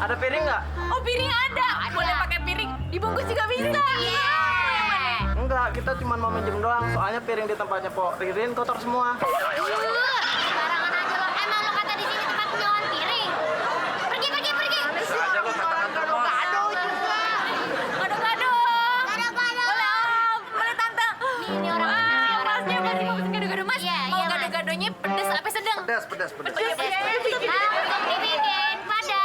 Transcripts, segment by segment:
Ada piring nggak? Oh, piring ada. Boleh pakai piring, dibungkus juga bisa. Enggak, kita cuma mau minjem doang. Soalnya piring di tempatnya Po Ririn kotor semua. Sembarangan aja lo. Emang lo kata di sini tempat penyewaan piring? Pergi. Bisa aja lo kata-kata Bos. Gado-gado. Boleh Om, boleh Tante. Ini orang bener nih, orang Masnya udah bener. mau pesen gado-gado Mas. Iya, Mau iya, Mas. gado-gadonya pedes apa sedang? Pedas. Pedes. Langsung dibikin padat.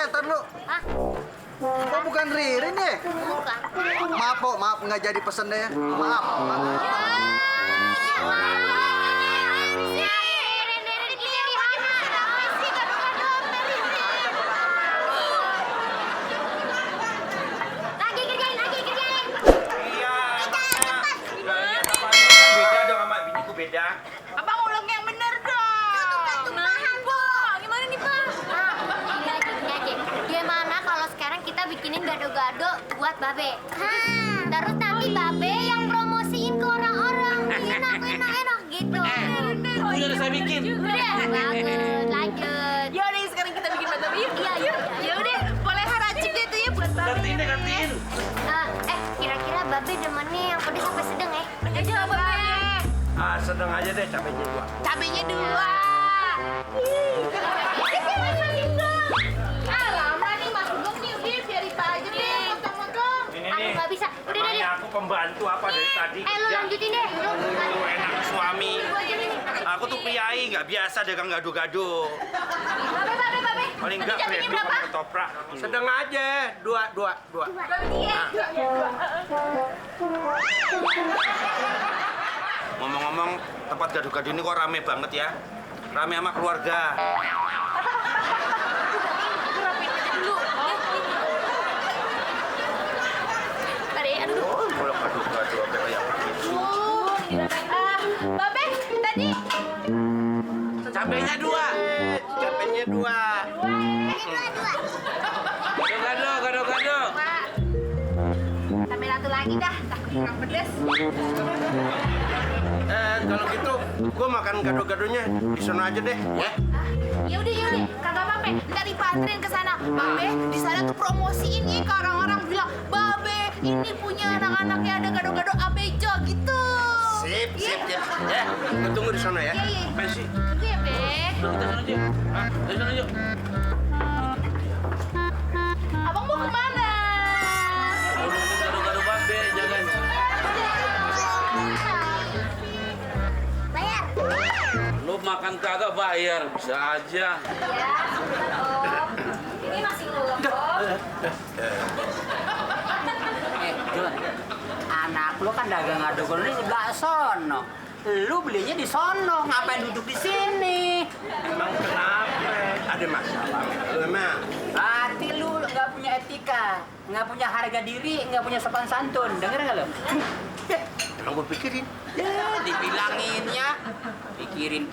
Ntar lu. Hah? Kok bukan Ririn ya? Bukan. Maaf, Po. Maaf nggak jadi pesen deh. Maaf. Lagi kerjain. Iya, beda dong sama biniku beda. Abang ulang yang bener dong. Paham, Bu. Gimana nih, Pak? Gini aja. Gimana kalau sekarang kita bikinin gado-gado buat Babe? Terus nanti Babe yang promosiin ke orang-orang. Enak gitu. Udah saya bikin. Udah, bagus. Lanjut. Yaudah, sekarang kita bikin buat Babe yuk. Iya. Yaudah, boleh haracik deh tuh ya buat Babe. Gantiin. Kira-kira Babe demennya yang pedes apa sedang ya? Aja lah, Babe. Sedang aja deh cabenya 2. Cabenya 2. Lama nih Mas Sugeng nih, udah biar Ipa aja deh potong-potong. Ini Aduh, nih. nggak bisa. Udah. Makanya aku pembantu apa dari tadi. Lu lanjutin deh. Lu Lu enak suami. Lu aja nih. Aku tuh priai, nggak biasa dagang gado-gado. Babe. Paling nggak Ini cabenya kreatif berapa? sama ketoprak. Sedang aja, 2. Ngomong-ngomong, tempat gado-gado ini kok rame banget ya. Rame sama keluarga. Aduh. Oh, kalau gado-gado apa kayak begitu. Babe, tadi Cabenya 2. Gado-gado. Pak. Tambah satu lagi dah, takut kurang pedes. Kalau gitu, gua makan gado-gadonya di sana aja deh, ya. Yaudah, kagak apa-apa. Ntar Ipa anterin ke sana. Babe, di sana tuh promosiin nih ke orang-orang bilang, Babe, ini punya anak-anaknya ada gado-gado abejo gitu. Sip. Ya, gua tunggu di sana ya. Iya. Apa sih? Iya, Be. Kita sana aja. Kita sana aja. Abang mau kemana? Gado-gado babe, jangan. Bayar. Lu makan kagak bayar, bisa aja. Ya, Om. Ini masih belum, Om. Jun, anak lu kan dagang gado-gado di sebelah sono. Lu belinya di sono, ngapain duduk di sini? Emang kenapa? Ada masalah? Emang? Berarti lu nggak punya etika, nggak punya harga diri, nggak punya sopan santun. Denger nggak lu? Emang gua pikirin. Ya, dibilanginnya. Pikirin.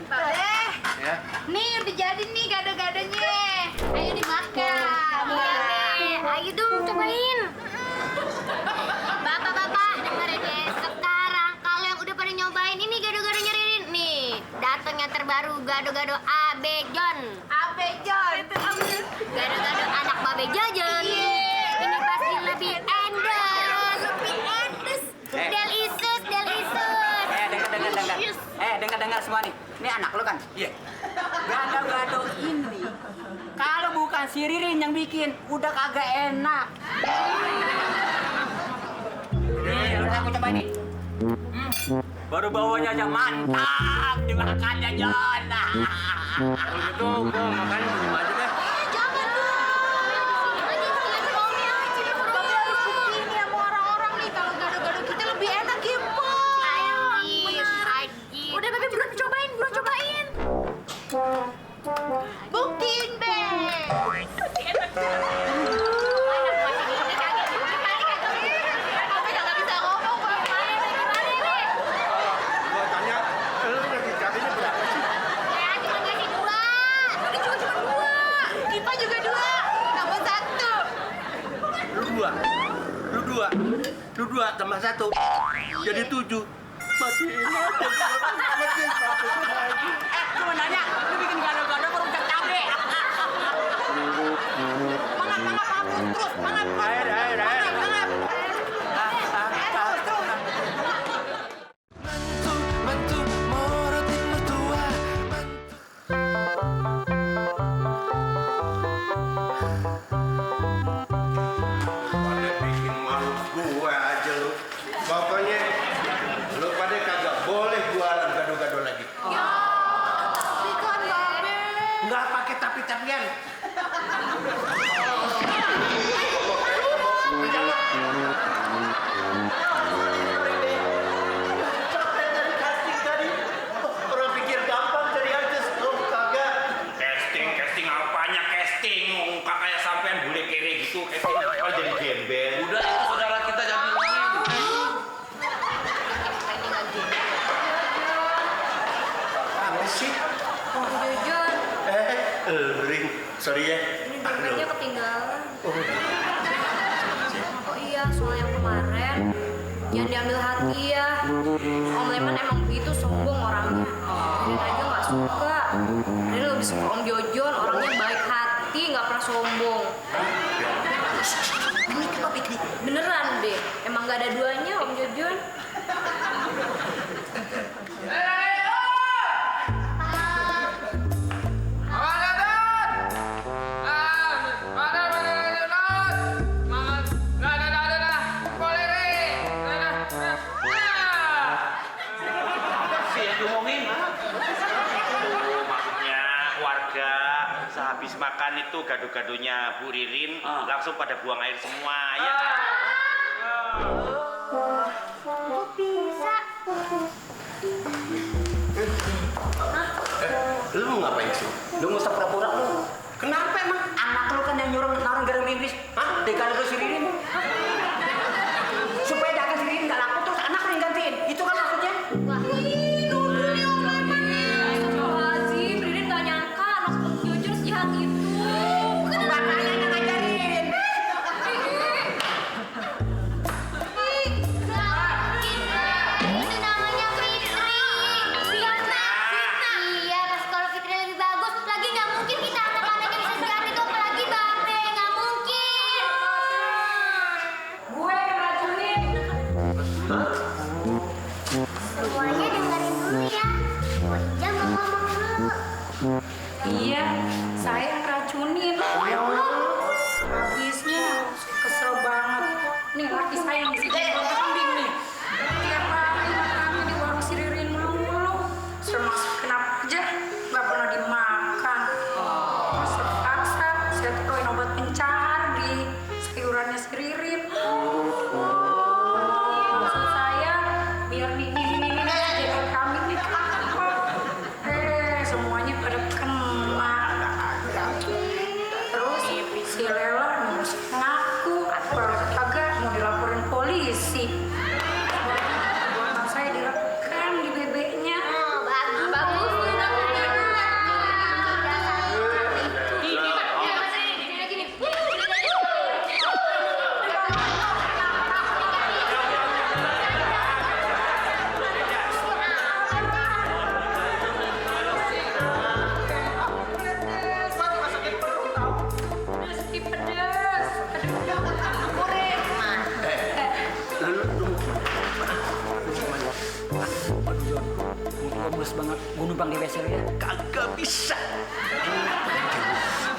Babe, Ya. nih udah jadi nih gado-gadonya. Ayo dimakan. Ayo dong, cobain. Bapak-bapak, dengerin deh. Sekarang kalau yang udah pada nyobain ini gado-gadonya Ririn nih. Datang yang terbaru, gado-gado Abejon. Abejon. Gado-gado anak Babe Jajan. Ini pasti lebih endes. Delicious. Dengar semua nih. Ini anak lu kan? Iya. Gado-gado ini kalau bukan si Ririn yang bikin, udah kagak enak. Nih, udah aku coba nih. Baru bawanya aja mantap, dimakannya Jon. Kalau gitu gua makan cuma aja deh. Jangan dong. Aja sekalian omnya. Babe harus buktiin nih sama orang-orang nih kalau gado-gado kita lebih enak ya, Po. Ajib. Udah, Babe, buruan cobain. Buktiin, Be. Babe nggak bisa ngomong, Babe. Gua tanya, lu ngasih cabenya berapa sih? Saya cuma ngasih 2. Tadi cuma 2. Ipa juga 2. Tambah 1. Lu dua tambah 1. Jadi 7. Matiin aja. Lu mau nanya, lu bikin gado-gado perujak cabe. kecapean. Capek dari casting tadi. Orang pikir gampang jadi artis. Oh, kagak. Casting apanya casting? Muka kayak sampean bule kere gitu. Casting apa jadi gembel? Udah itu saudara kita jangan ngomongin. Apa sih? Jujur, Ring. Sorry ya. ini dompetnya ketinggalan. Oh, Oh iya, soal yang kemarin jangan diambil hati ya. Om Leman emang begitu sombong orangnya. Rin aja nggak suka. Rin lebih suka Om Jojon, orangnya baik hati, nggak pernah sombong. Beneran deh, emang nggak ada duanya Om Jojon. Si yang ngomongin. maksudnya warga sehabis makan itu gado-gadonya Bu Ririn langsung pada buang air semua, ya kan? Kok bisa? Lu mau ngapain sih? Lu nggak usah pura-pura lu. Kenapa emang? Anak lu kan yang nyuruh naruh garam Inggris. Hah? Dikali lu si Ririn. Supaya dagang si Ririn nggak laku terus anak lu yang gantiin. Itu kan maksudnya. Wah, Astagfirullahaladzim, Ririn nggak nyangka anak Om Jojon sejahat itu. Bapaknya yang ngajarin. itu namanya fitnah. Iya, pas kalau Fitri lebih bagus, lagi nggak mungkin kita anak-anaknya bisa sejahat itu, apalagi Babe, nggak mungkin. Gue ngeracunin. Semuanya dengerin dulu ya. Wajah mau ngomong dulu. Iya, saya yang ngeracunin. Habisnya kesel banget. Nih laki saya yang mesti jadi kambing nih. Tiap hari makannya di warung si Ririn mulu. Suruh masak kenapa aja, nggak pernah dimakan. Terus terpaksa saya tukerin obat pencahat di sayurannya si Ririn. Maksud saya biar ini jadi kambing di kantor. Semuanya pada kena. Terus si Lela harus ngaku kalau kagak mau dilaporin polisi. Buatan saya direkam di BB-nya. Bagus. Meski pedas. Gua mulus banget. Gua numpang di WC lu ya. Kagak bisa.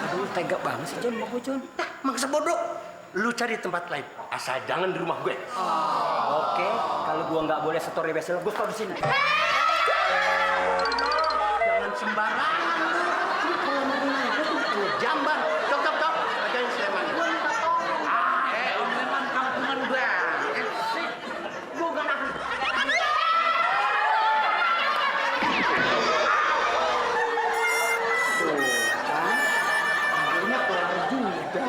Aduh, tega banget sih Jon sama gua Jon. Maksa bodoh. Lu cari tempat lain. Asal jangan di rumah gue. Oke, kalau gua nggak boleh setor di WC lu, gua setor di sini. Jangan sembarangan. Kalau mau ngomong itu jamban. Cok. Ajarin Sleman. Om Sleman kampungan banget sih. Gua gak nahan. Akhirnya kelar juga.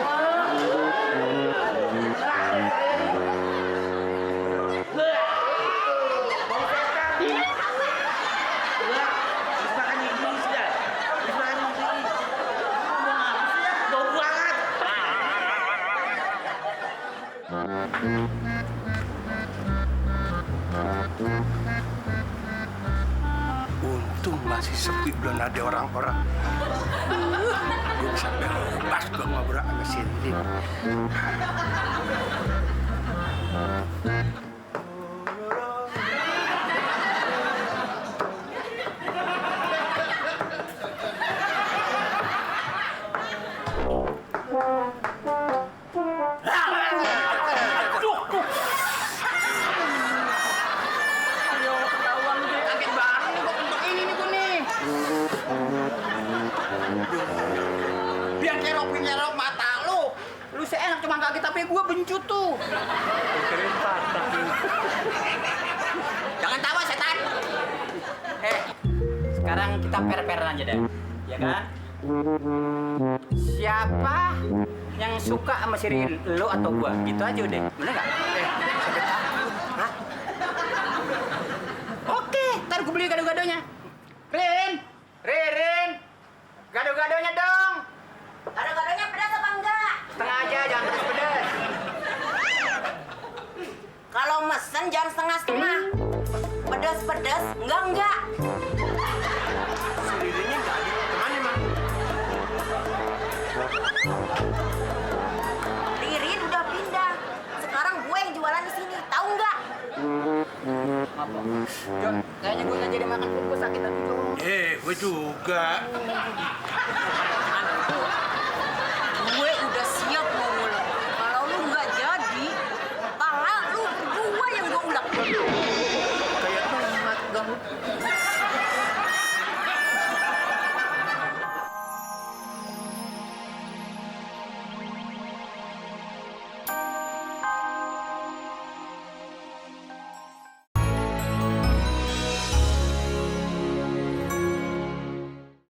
Untung masih sepi, belum ada orang-orang. Gue bisa bebas gue ngobrol sama Cindy. kerok mata lu. Lu seenak cuma kaget tapi gua bencut tuh. Keren patah. Jangan tawa setan. Sekarang kita per-peran aja deh. Ya kan? Siapa yang suka sama si Ririn? Lu atau gua? Gitu aja udah. Bener nggak? Hah? Oke, ntar gua beli gado-gadonya. Ririn, gado-gadonya dong. Gado-gadonya pedas apa enggak? Setengah aja, jangan pedes-pedes. Kalau mesen jangan setengah-setengah. Pedas-pedas, enggak. Si Ririnnya nggak ada. Kemana emang? Ririn udah pindah. Sekarang gue yang jualan di sini, tahu nggak? Apa? Jok, kayaknya gue nggak jadi makan, gue sakit hati, Jok. Gue juga.